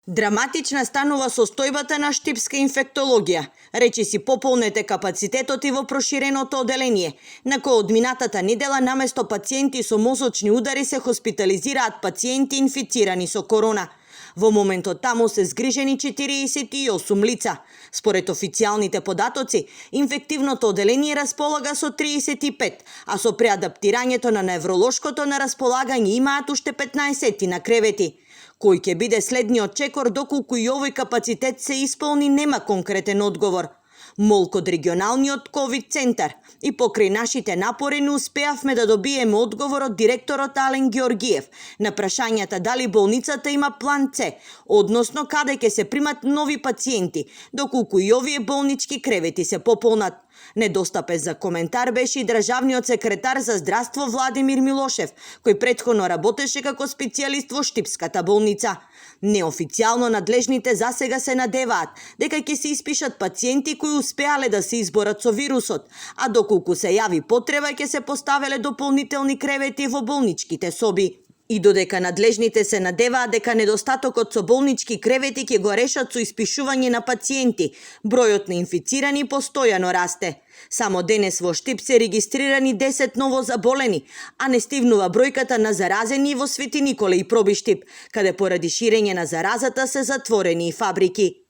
Драматична станува состојбата на штипска инфектологија. Речиси пополнете капацитетот и во проширеното оделение, на кој од минатата недела наместо пациенти со мозочни удари се хоспитализираат пациенти инфицирани со корона. Во моментот таму се згрижени 48 лица. Според официјалните податоци, инфективното оделение располага со 35, а со преадаптирањето на невролошкото на располагање имаат уште 15 на кревети. Кој ќе биде следниот чекор доколку и овој капацитет се исполни, нема конкретен одговор. Молку од регионалниот ковид центар и покрај нашите напори не успеавме да добиеме одговор од директорот Ален Георгиев на прашањата дали болницата има план С, односно каде ќе се примат нови пациенти, доколку и овие болнички кревети се пополнат. Недостапен за коментар беше и државниот секретар за здравство Владимир Милошев, кој претходно работеше како специјалист во Штипската болница. Неофицијално надлежните засега се надеваат дека ќе се испишат пациенти кои успеале да се изборат со вирусот, а доколку се јави потреба ќе се поставеле дополнителни кревети во болничките соби. И додека надлежните се надеваат дека недостатокот со болнички кревети ќе го решат со испишување на пациенти, бројот на инфицирани постојано расте. Само денес во Штип се регистрирани 10 ново заболени, а не стигнува бројката на заразени во Свети Николе и Проби Штип, каде поради ширење на заразата се затворени и фабрики.